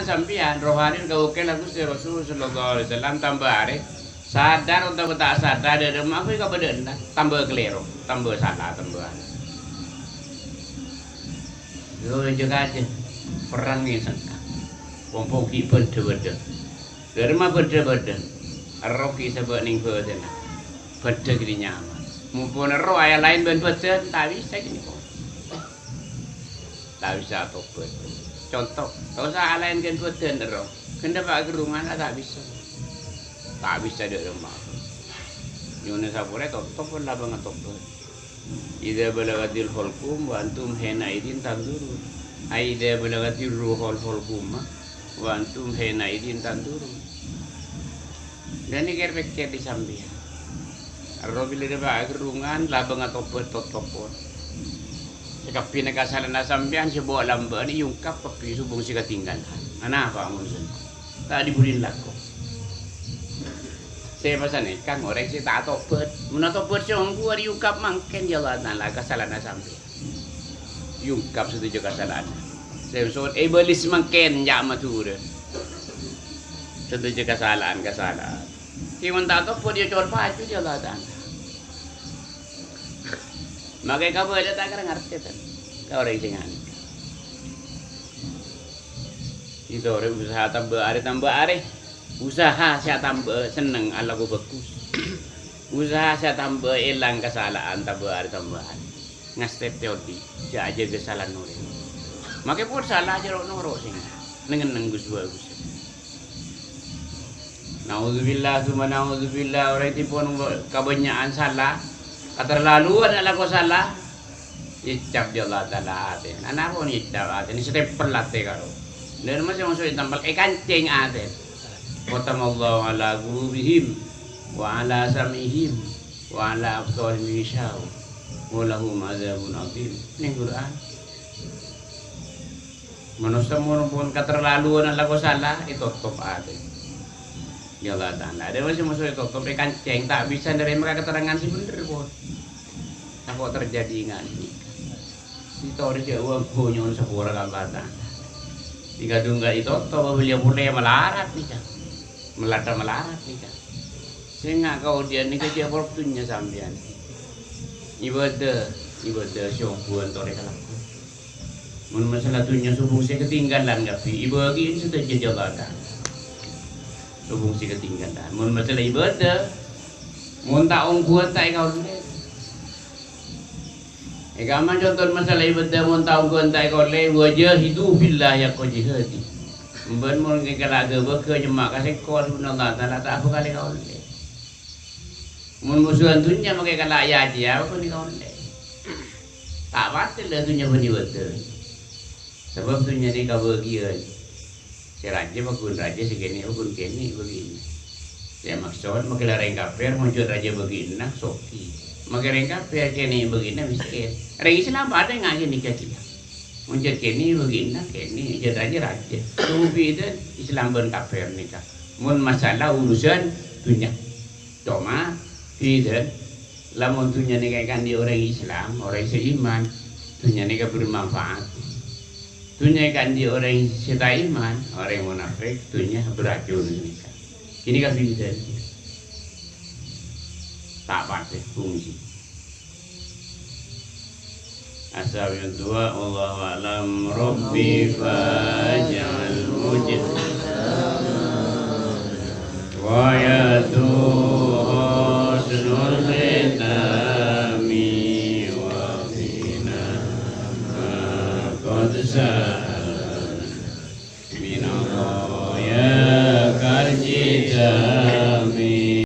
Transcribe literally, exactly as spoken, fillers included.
Sampèyan, rohani kaoke la Ghustè Rasul sallallahu alaihi wasallam tamba arè. Sadar otabâ ta' sadar, dâ' remma aku kabâdâ'ânna tamba kalèro, tamba sala, tamba anu. Yo, jâgâ ajâ. Perrang è sengka. Wong pogi bâdâ-bâdâ. Dâ' remma bâdâ-bâdâ. Erroh ghi' sabâ' neng bâdâna. Bâdâ ghi' nyaman. Mon pon erroh aya laèn bân bâdân, ta' bisa ghi' nèko. Ta' bisa atobât. Conto, ta' osa alaèn ghân bâdân, ro. Ghânḍhâ pa' ghârrungan la ta' bisa. Ta' bisa dâ' remma. Nyo'ona sapora totop pon labâng atobât. Idza balagatil hulqum wa antum hina idzin tanzurun. Ai idza balagatir ruhul hulquma wa antum hina idzin tanzurun. Dhâ' nèka kèr-pèkkèr è sampèyan. Erroh bilâ dâpa' ghârrungan, labâng atobât totop pon. Sakabbhiyânna kasala'anna sampèyan sè bo' lambâ'ân èyungkap kabbhi sobung sè katinggalan. Anapa mon sè ta' dibudin lako? Sè masanèka orèng sè ta' atobât. Mon atobât sè ongghu arè èyungkap mangkèn, ya Allah Ta'ala, kasala'anna sampèyan. Èyungkap sadhâjâ kasala'anna. Sè sot èbâlis mangkèn, ya Madhurâ. Sadhâjâ kasala'an-kasala'an. Sè mon ta' atobât, ya cor paju, ya Allah Ta'ala. Makè kabâlâ ta' kèra ngartè, tan. Ka orèng sè nganèka. Ètore usaha tamba arè, tamba arè. Usaha sè atamba senneng alako bhâghus. Usaha sè atamba èlang kasala'an tamba arè, tamba arè. Ngastètè odi, jhâ' ajâgâ sala orèng. Makè pon sala jâ' ro'-noro' sè neng-enneng gus-bhâgus. Naudzubillah, tsumma naudzubillah, orèng dipon kabânnya'an sala, katerlaluan alako sala, ècap bi' Allah Ta'ala atè. Nah, napa ècap atè? Èstempel atè karo. Dâ' remma sè maksod èstempel, èkancèng atè. Khatamallahu ala qulubihim, wa ala sam'ihim, wa ala absarihim ghishawa, wa lahum adzabun adzim. Neng Qur'an. Manossa mon pon katerlaluan alako sala, ètotop atè. Ya Allah Ta'ala, dâ' remma sè maksod ètotop, èkancèng, ta' bisa narèma katerangan sè bhender, pon. Apa terjadi nganèka? Ètore jâ' wa-, nyo'on sapora ka Allah Ta'ala. Sè kadhung ga' ètotop, bâliyâ polè malarat nèka. Malarat-malarat nèka. Sènga' kaodi'ân nèka jâ' pon dhunnya sampèyan. Ibadah, ibadah sè ongghuwân torè kalako. Mon masalah dhunnya sobung sè katinggalan kabbhi, èbâgiyân sadhâjâ jabatan. Sobung sè katinggalan. Mon masalah ibadah, mon ta' ongghuwân ta' èkaollè. È kamma conto masalah ibadah, mon ta' ongghuwân ta' èkaollè, "Wa jahidu fillahi haqqa jihadi." Bân mon kèkèla ghâbâghâ nyemma' ka sèngko', subhanallah, ta' la ta' bhâkal èkaollè. Mon mosowan dhunnya makè kala' ya-ajiyâ, bhâkal èkaollè. Ta' patè la dhunnya bân ibadah. Sabâb dhunnya nèka bâgiyân. Sè rajâ paggun rajâ, sè kènè' paggun kènè' bâgiyân. Sè maksod, makè la rèng kafir, mon jhât rajâ bâgiyânna, soghi. Makè rèng kafir, kènè' bâgiyânna, mèskèn. Rèng Islam padâ ngajhi nèka kèya. Mon jhât kènè' bâgiyânna, kènè', jhât rajâ, rajâ. Itu bhidhâ Islam bân kafir nèka. Mon masalah urusan dhunnya. Coma, bhidhâ, lamon dhunnya nèka èkaandi' orèng Islam, orèng sè iman, dhunnya nèka bermanfaat. Dhunnya èkaandi' orèng sè ta' iman, orèng munafik, dhunnya beracun nèka. Kènè' kabhidhâna. Ta' patè fungsi. Asal yang tua, wallahu a'lam. Rabbi faj'alhu